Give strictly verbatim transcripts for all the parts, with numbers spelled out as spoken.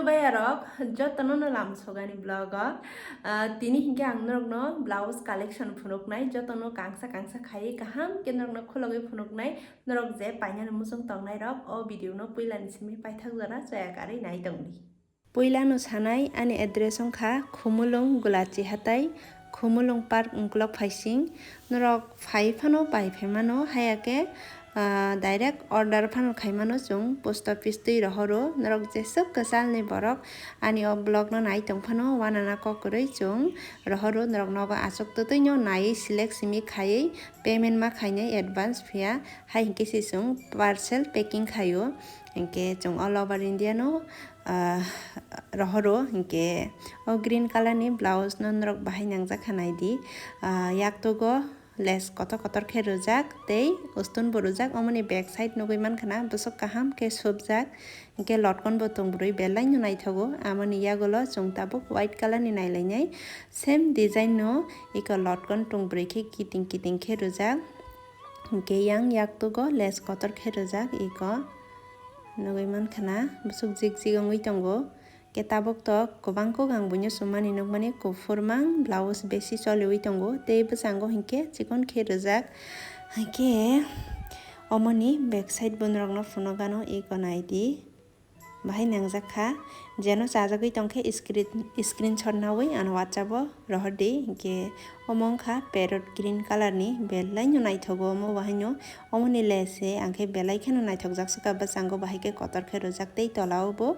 Bayarok jotono no lam sogani vlog o. Ah, tini hinkhe ang norokno blouse collection phunuknai, jotono kangsa kangsa khaiwi kaham khe norokno khulogwi phunuknai. Norok je painani muchung tongnairok o video no puilani simi paithak jora chaya karwi nai tongdi. Puilano sanai ani address wngkha Khumulwng Gulachi Hatai, Khumulwng Park Uklok Phaising. Norok phai phano pai phaimano, haya khe, ah, direct order phano khaimano chwng post office twi rohoro. Norok jeswk kwchalni borok ani o vlog no nai tong phano, wanana kok kwrwi chwng rohoro. Norok nogo achuk twtwi no naiwi select simi khaiwi payment ma khainai advance phiya, hai hinkhe se chwng parcel packing khaio. Hinkhe chwng all over India no, ah, rohoro. Hinkhe o green color ni blouse no norok bahai nangjak kha naidi. Ah, yaktogo lace kotor kotor khe rwjak tei ustun bo rwjak. Omoni back side nugwi mankha na bwswk kaham khe subjak. Hinkhe lotkon bo tongbrwi belai no naithogo. Amoni yagulo chwng tabuk white color ni nailainai. Same design no iko lotkon tongbrwi khe kiting kiting khe rwjak. Hinkhe yang yaktugo lace kotor khe rwjak iko. Nugwi mankha na bwswk jik jik wngwi tongo. Khe tabuk tok kwbang kok ang buino chumani nukmani kuphur mang blouse besi choliwi tongo. Tei bwskango hinkhe chikon khe rwjak. Hinkhe omoni back side bo norokno phunukgano iko naidi. Bahai nangjak kha, jeno chajagwi tongkhe screen, screenshot nawi ano WhatsApp o rohordi. Hinkhe omo wngkha parrot green color ni, belai no naithogo omo bahaino. Omoni lace se angkhe belai kheno naithokjak swkha, bwskango bahai khe kotor khe rwjak tei tola o bo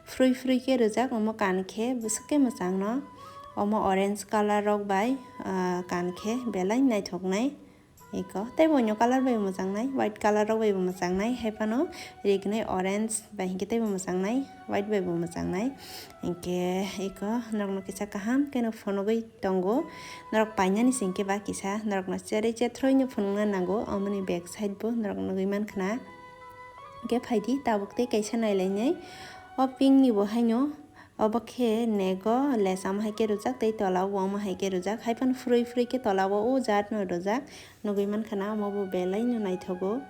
phrui phrui khe rwjak, omo kan khe bwswk khe mwchangno. Omo orange color rok bai, ah, kan khe belai naithoknai. Iko teibo onyo color bai bo mwchangnai, white color rok bai bo mwchangnai, hai phano rignai orange bai hinkhe teibo mwchangnai, white bai bo mwchangnai. Hinkhe iko norokno kisa kaham kheno phunugwi tongo. Norok painani singkhe ba kisa norokno cherwi chethrwi no phunukna nango, omoni back side bo norok nugwi mankha na. Hinkhe phaidi tabuk tei kaisa nailainai. O pink ni bo haino Obo khe nego lace omo hai khe rwjak tei tola o omo hai khe rwjak, hai phano phrui phrui khe tola o o jat no rwjak. Nugwi mankha na omo bo belai no naithogo.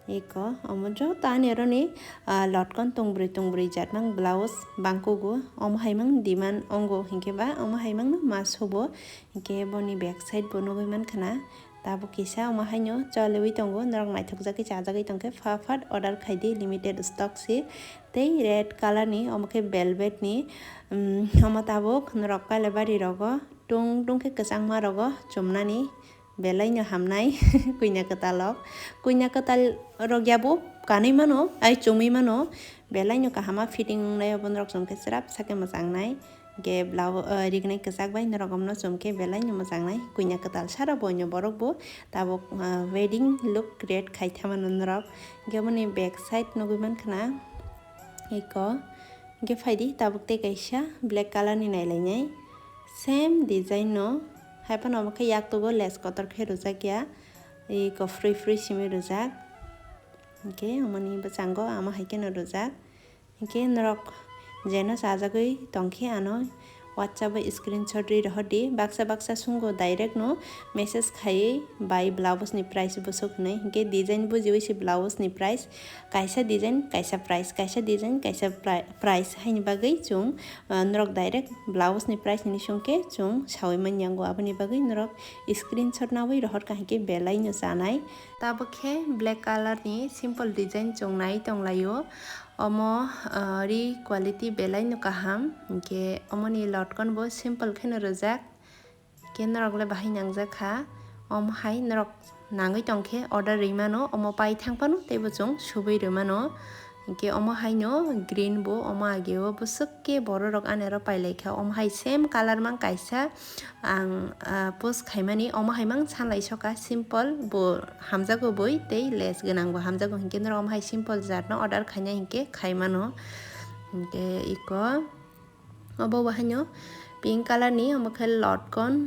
Eko omo joto ani aro ni, ah, lotkon tongbrwi tongbrwi jat mang blouse bangkugo, omo hai mang demand ongo hinkhe ba omo hai mang no ma subo hinkhe boni back side bo nugwi mankha na. Tabuk kisa omo haino choliwi tongo, norok naithokjagwi chajagwi tongkhe pha phat order khaidi, limited stock se. Tei red color ni omo khe velvet ni, um, omo tabuk norok Kailabari rogo tung tung khe kwchangma rogo chumnani belai no hamnai. Kuina kwtal rok, kuina kwtal rok yabo kanwi mano, ai chumui mano, belai no kahama fitting wngnai obo norok chumkhe chwrap sakhe mwchangnai. Hinkhe blouse, ah, rignai kwchak bai norok omno chumkhe belai no mwchangnai. Kuina kwtal sara boino borok bo tabuk, ah, wedding look create khai thamano norok. Hinkhe boni back side nugwi mankha na eko. Hinkhe phaidi tabuk tei kaisa black color ni nailainai. Same design no hai phano omo khe yaktugo lace kotor khe rwjak ya. Eko phrui phrui simi rwjak. Hinkhe omoni bwchango omo hai kheno rwjak. Hinkhe norok jeno chajagwi tongkhe ano WhatsApp o screenshot rwi rohordi. Baksa baksa sungo direct no message khaiwi bai blouse ni price bwswk hwnwi. Hinkhe design bujiwi se blouse ni price, kaisa design kaisa price, kaisa design kaisa pri-, price. Haini bagwi chwng, ah, norok direct blouse ni price hwnwi sungkhe chwng sawi manyango. Aboni bagwi norok screenshot nawi rohorkha hinkhe belai no chanai. Tabuk khe black color ni simple design chwng nai tonglaio. Omo, ah, ri quality belai no kaham, hinkhe omoni lotkon bo simple kheno rwjak, hinkhe norok le bahai nangjak kha. Omo hai norok nangwi tongkhe order rwi mano, omo pai thang phano teibo chwng subui rw mano. Hinkhe omo haino green bo omo ageo bwswk khe borok rok ani aro pailai kha. Omo hai same color mang kaisa ang, ah, post khaimani, omo hai mang sanlai soka, simple bo hamjago bui tei lace gwnang bo hamjago, hinkhe norok omo hai simple jat no order khaina hinkhe khaimano. Hinkhe iko obo bo haino pink color ni, omo khe lotkon,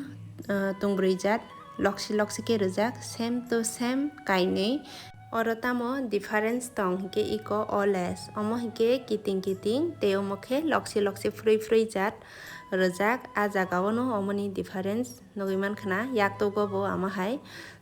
ah, tungbrwi jat, loksi loksi khe rwjak, same to same kainwi. Oro tamo difference tong hinkhe iko o lace, omo hinkhe kiting kiting tei omo khe loksi loksi phrui phrui jat rwjak. A jaga o no omoni difference nugwi mankha na, yaktugo bo omo hai.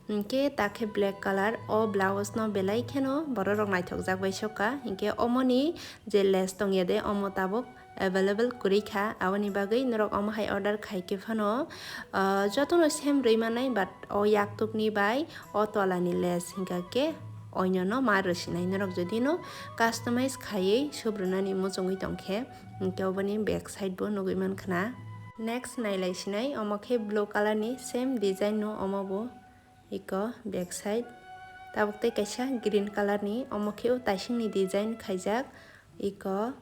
Hinkhe ta khe black color, o blouse no belai kheno borok rok naithokjak bai sokha. Hinkhe omoni je lace tongya de, omo tabuk available kwrwi kha, aboni bagwi norok omo hai order khai khe phano, ah, jotono same rwi manai, but o yaktukni bai o tolani less, hinkha khe oinono ma rwsinai. Norok jodi no customize khaiwi subrwnani muchungwi tongkhe, hinkhe oboni back side bo nugwi mankha na. Next nailai sinai, omo khe blue color ni same design no omo bo. Iko back side. Tabuk tei kaisa green color ni, omo khe o taisingni design khaijak. Iko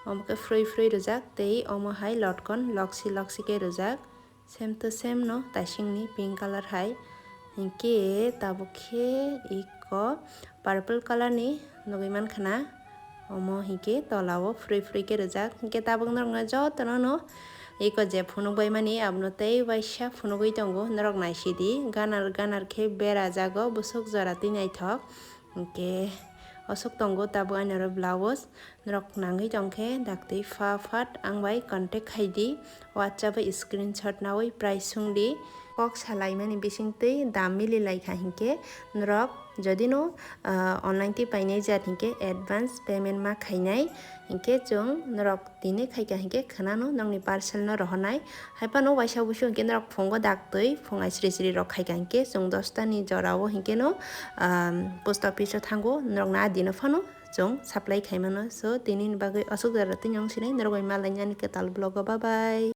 omo khe free free rwjak tei omo hai lotkon loksi loksi khe rwjak. Same to same no taisingni pink color hai. Hinkhe tabuk khe iko purple color ni nugwi mankha na. Omo hinkhe tola o free free khe rwjak. Hinkhe tabuk norokno jotono no iko je phunuk bai mani abono tei waisa phunugwi tongo. Norok naisidi ganar ganar khe berajago, bwswk jora twi naithok. Hinkhe oswk tongo tabuk ani oro blouse. Norok nangwi tongkhe daktwi pha phat ang bai contact khaidi. WhatsApp bai screenshot nawi price sungdi. Kok salaimani bisingtwi dam mili laikha hinkhe norok jodi no, ah, online twi painai jat hinkhe advance payment ma khainai, hinkhe chwng norok tini khaikha hinkhe khwnano nokni parcel no rohornai. Haiphano waisa busu hinkhe norok phungo daktwi phung aisri sri rok khaikha hinkhe chwng dosta ni jora o hinkhe no, ah, post office o thango, norok na dino phano chwng supply khaimano. So tini ni bagwi aswk jora twi nong sinai, norok bai malainani kwtal vlog o, bye bye.